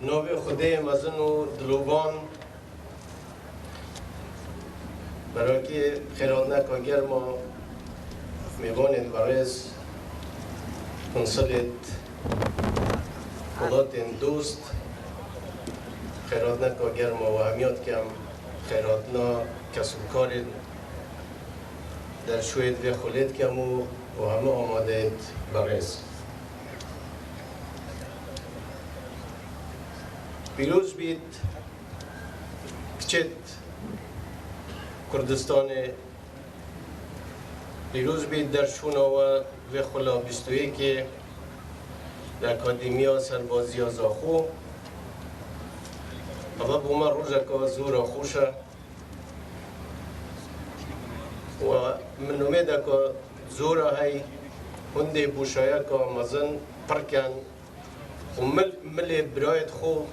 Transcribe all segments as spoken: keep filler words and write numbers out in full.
Navê Xwedê mezin û dilovan, berakê xêrhatineka germa mêvanên berêz, konsulêt welatên dost, xêrhatineka germa we hemiya dikem, xêrhatina kes û karên derşûyê di vê xulê dikem û, û hemû amadeyêt berêz. Pîroz bît kiçêt Kurdistanê, pîroz bît derşûna we vê xula bîst û yekê li Akademiya Serbaziya Zaxo. Eva bo me rojeka zora xweş e. Û min umêdeka zora hey, hûn dê boşayeka mezin pir ken û mil, milê birayêt xwe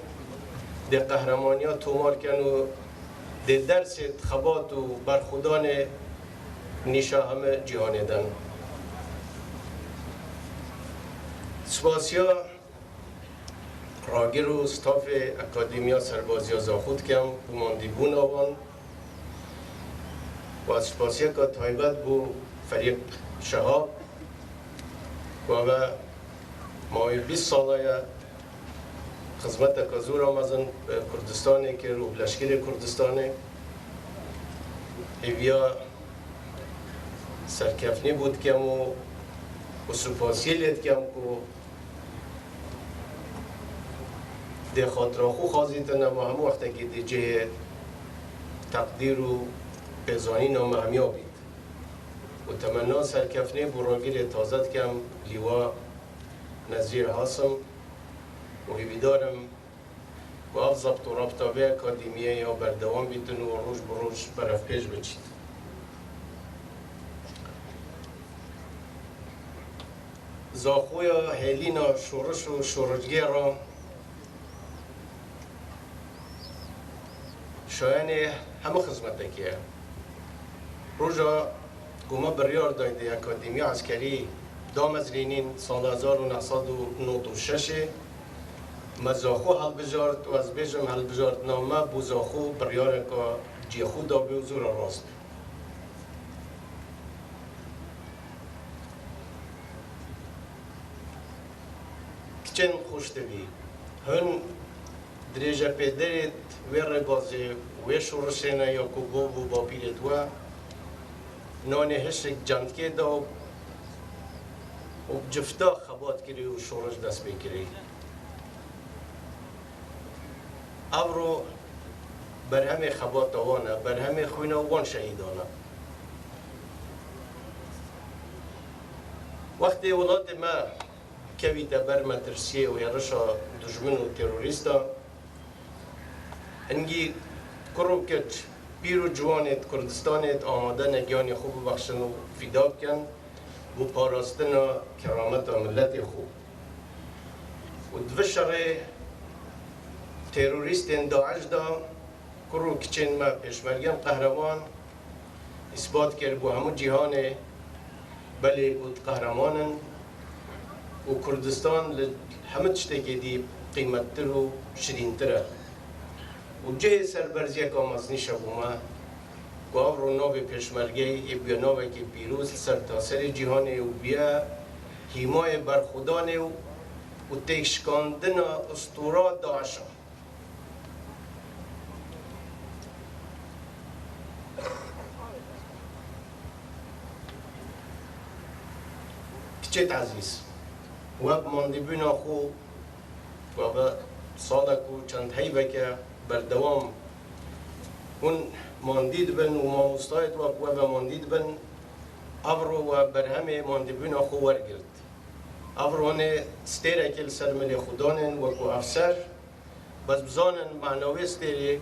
dê qehremaniya tomar ken û dê dersêt xebat û berxwedanê nîşa heme cîhanê den. Spasiya ragir û stafê Akademiya Serbaziya Zaxo dikem bo mandîbûna wan. Û ez spasiyeka taybet bo Ferîq Şehab, ku eve mawê bîst sala ye xizmeteka zora mezin bi Kurdistanê kir û bi leşkerê Kurdistanê. Hêviya serkeftinê bo dikem û, û spasiyê lê dikem ku dê xatira xwe xwazîtin, ema hemû wextekê dê cihê teqdîr û pêzanîna me hemiya bît. Û temenna serkeftinê bo ragirê taze dikem, Lîwa Nezîr Hasim, û hêvîdar im ku ev zebt û rebta vê akademiyê ya berdewam bîtin û roj bi roj berevpêş biçît. Zaxoya hêlîna şoriş û şorişgêra şayanê hemû xizmetekê ye. Roja ku me biryar dayî di Akademiya Eskerî damezrînîn sala hezar û neh sed û nod û şeş ê, me Zaxo hilbijart û ez bêjim hilbijartina me bo Zaxo biryareka cihê xwe dabû û zora rast bû. Kiçên xweştivî, hûn dirêjepêderêt wê rêbazê, wê şorişê ne ya ku bav û bapîrêt we nanê hişk candikê da û bi cifta xebat kirî û şoriş dest pê kirî. Evro berhemê xebata wan e, berhemê xwîna wan şehîdan e. Wextê welatê me kevîte ber metirsiyê û hêrişa dijmin û terorîstan, hingî kur û kiç, pîr û ciwanêt Kurdistanêt amade ne giyanê xwe bibexşin û fîda bikin bo parastina kerameta miletê xwe. Û di vê şerê terorîstên DAIŞ de kur û kiçên me pêşmergên qehreman îsbat kir bo hemû cîhanê, belê ku qehreman in û Kurdistan li hemû tiştekê dî qîmettir û şirîntir e. Û cihê serberziyeka meznîş e bo me, ku evro navê pêşmergeyê bûye navekî pîroz li ser taserê cîhanê û bûye hîmayê berxwedanê û, û têkşikandina ustûra DAIŞ a. Kiçêt ezîz, we bi mandîbûna xwe, we bi salek û çend heyveke berdewam hûn mandî dibin û mamostayêt we bi we ve mandî dibin, evro we berhemê mandîbûna xwe wergirt. Evro hûn ê stêrekê li ser milê xwe danên wekû efser. Bes bizanin mana wê stêrê,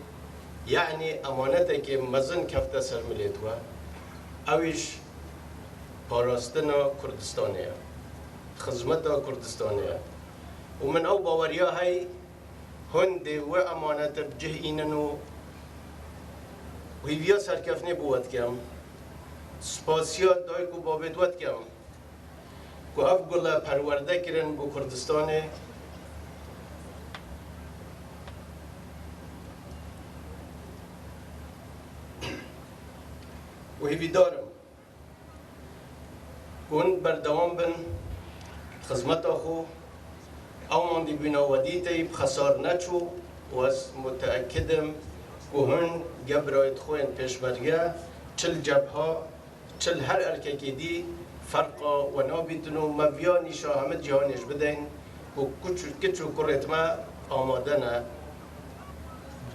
yanî emanetekê mezin kefte ser milêt we. Ew îş parastina Kurdistanê ye, xizmeta Kurdistanê ye. Û min ew baweriya hey, hûn dê wê emanete bi cih înin û hêviya serkeftinê bo we dikem. Spasiya dayik û babêt we dikem. Ku ev gule perwerde kirin bo Kurdistanê, Hêvîdar im ku hûn berdewam bin xizmeta xwe. Ew mandîbûna we dîteyî bi xesar neçû û ez muteekid im ku hûn gel birayêt xwe yên pêşmerge, çi li cebha, çi li her erkekê dî ferqa we nabîtin û me viya nîşa hemî cîhanê ji bideyn ku kuç, kiç û kurêt me amade ne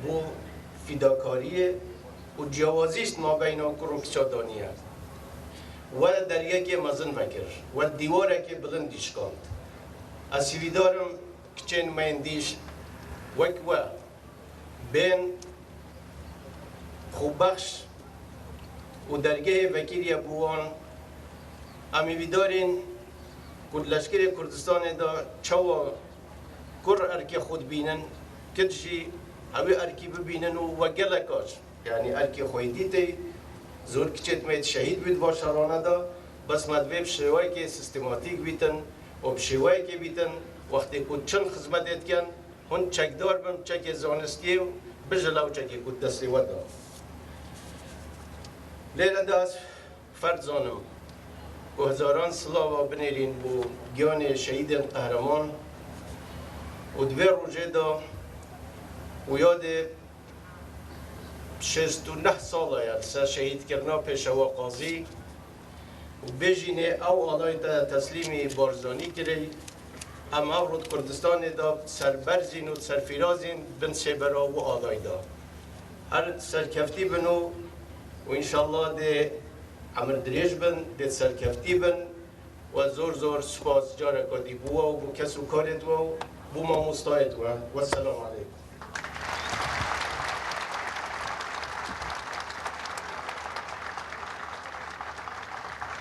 bo fîdakariyê û ciyawazî ji mabeyna kur û kiça daniye. We dergekê mezin vekir, we dîwarekê bilind dîşkand. Ez hîvîdar im kiçên me yên dîş wek we bên xwebexş û dergehê vekirî ye bo wan. Em hîvîdar in ku di leşkerê Kurdistanê de çawa kur erkê xwe dibînin, kiç jî ew ê erkî bibînin û we gelek aş. Yanî erkê xwe yê dîtê, zor kiçêt me yê şehîd bî di van şerane de, bes me divê bi şêweyekê sîstematîk bîtin û bi şêweyekê bîtin, wextê ku çin xizmetê dikin, hûn çekdar bin, çekê zanistiyê û bijî lew çekê ku destê we de. Lêre de ez ferd zanim ku hezaran silava binêrîn bo giyanê şehîdên qehreman û di vê rojê de û yadê şêst û neh sala ye li ser şehîdkirina Pêşewa Qazî û bêjînê ew alay te teslîmî Barzanî kirê. Em ev rû di Kurdistanê de serberzîn û serfîrazîn bin sêbera û alay de. Her serkeftî bin û, û înşallah dê emir dirêj bin, dê serkeftî bin. We zor zor spas careka dî bo we û bo kes û karêt we û bo mamostayêt we. Wesselam aleykum.